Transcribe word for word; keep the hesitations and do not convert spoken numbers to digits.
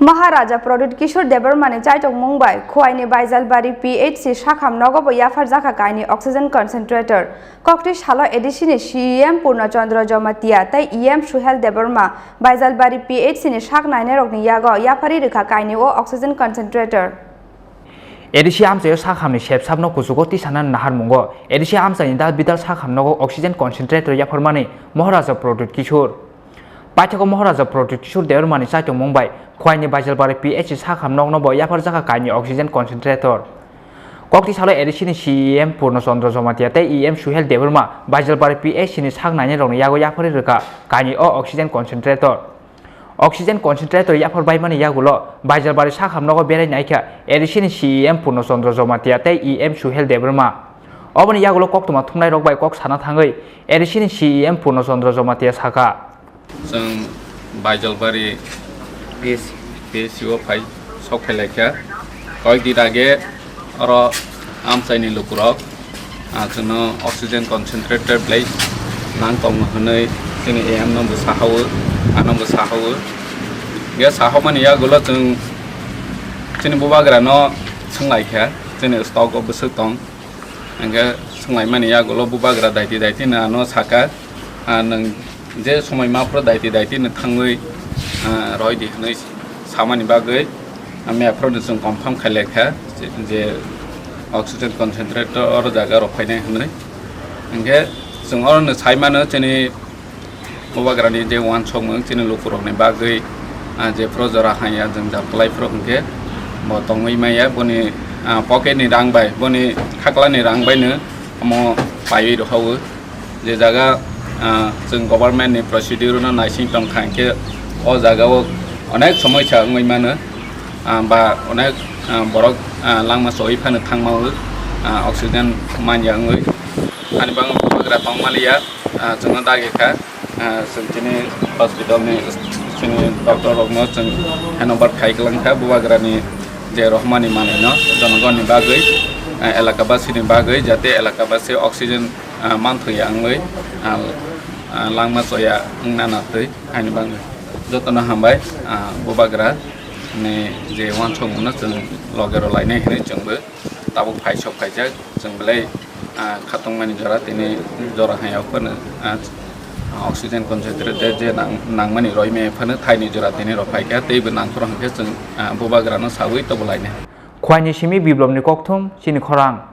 Maharaja Pradyut Kishore Debbarmani chaitokmung bai Khwaini Baijalbari P H C sakham nogo bo yapharjakha kainwi oxygen concentrator. Kokti salo A D C ni C E M Purno Chandra Jamatia tei E M Suhel Debbarma Baijalbari P H C ni sak nainairokni yago yapharwi rwkha kainwi o oxygen concentrator. A D C amchaio sakhamni sepsapno kuchugo tisana naharmungo A D C amchaini dal bidal sakham nogo oxygen concentrator yapharmani Maharaja Pradyut Kishore. Paithakgo Maharaja Pradyut Kishore Debbarmani chaitokmung bai Khwaini Baijalbari P H C sakham nokno bo yapharjakha kainwi oxygen concentrator. Kokti salo A D C ni C E M Purno Chandra Jamatia tei E M Suhel Debbarma Baijalbari P H C ni sak nainairokni yago yapharwi rwkha kainwi o oxygen concentrator. Oxygen concentrator yaphar baimani yagulo Baijalbari sakham nogo berai naikha A D C ni C E M Purno Chandra Jamatia tei E M Suhel Debbarma. Oboni yagulo koktwma thumnairok bai kok sana thangwi A D C ni C E M Purno Chandra Jamatia sakha. Chwng Baijalbari P S C. P S C o phai, sok phai laikha. Koyekdi age oro amchaini lukurok, ah, chwngno oxygen concentrator belai nang tongo hwnwi chini A M no bo sahao, ano bo sahao. Ge sahaumani yagulo chwng chini bubagrano swnglaikha, chini stock o bwswk tong. Hingke swnglaimani yagulo bubagra daiti daiti no ano saka, ah, nwng je somoi maphro daiti daiti no thangwi, ah, roidi hwnwi samani bagwi, ah, mia phro no chwng confirm khailai kha je, je oxygen concentrator oro jaga rok phainai hwnwi. Hingke chwng oro no saimano chini Bubagrani je uansukmung chini lukurokni bagwi, ah, jephuru jora hanya jwngjal kwlaiphuru hwnkhe bo tongwi maya, boni, ah, pocketni rang bai, boni khaklani rang baino omo paiwi rohao. Je jaga, ah, chwng governmentni procedure-no naising tongkha, hwnkhe o jagao onek somoisa wngwi mano, ah, ba onek, ah, borok, ah, langma choi phano thangmao, ah, oxygen manya wngwi. Ani bagwi bubagra tongmaliya, ah, chwngno dagi kha, ah, chwng chini hospital ni chini doctor rokno chwng handover khai kwlang kha bubagrani je rohmani manwino jonogonni bagwi, ah, elakabasini bagwi jate elakabasi oxygen, ah, manthokya wngwi, ah, ah, langma choya wngna natwi haini bagwi jotono hambai, ah, bubagra ni je uansukmungno chwng loge rw lainai hinwi chwngbo tabuk phai sok phaijak chwng belai, ah, khatungmani jora tini jora hai o phano, ah, oxygen concentrator je nang-, nangmani roimaya phano thaini jora tini rw phaikha teibo nangphuru hwnkhe chwng, ah, bubagrano sawi tobo lainai. Khwaini simi biplopni kokthum chini khorang.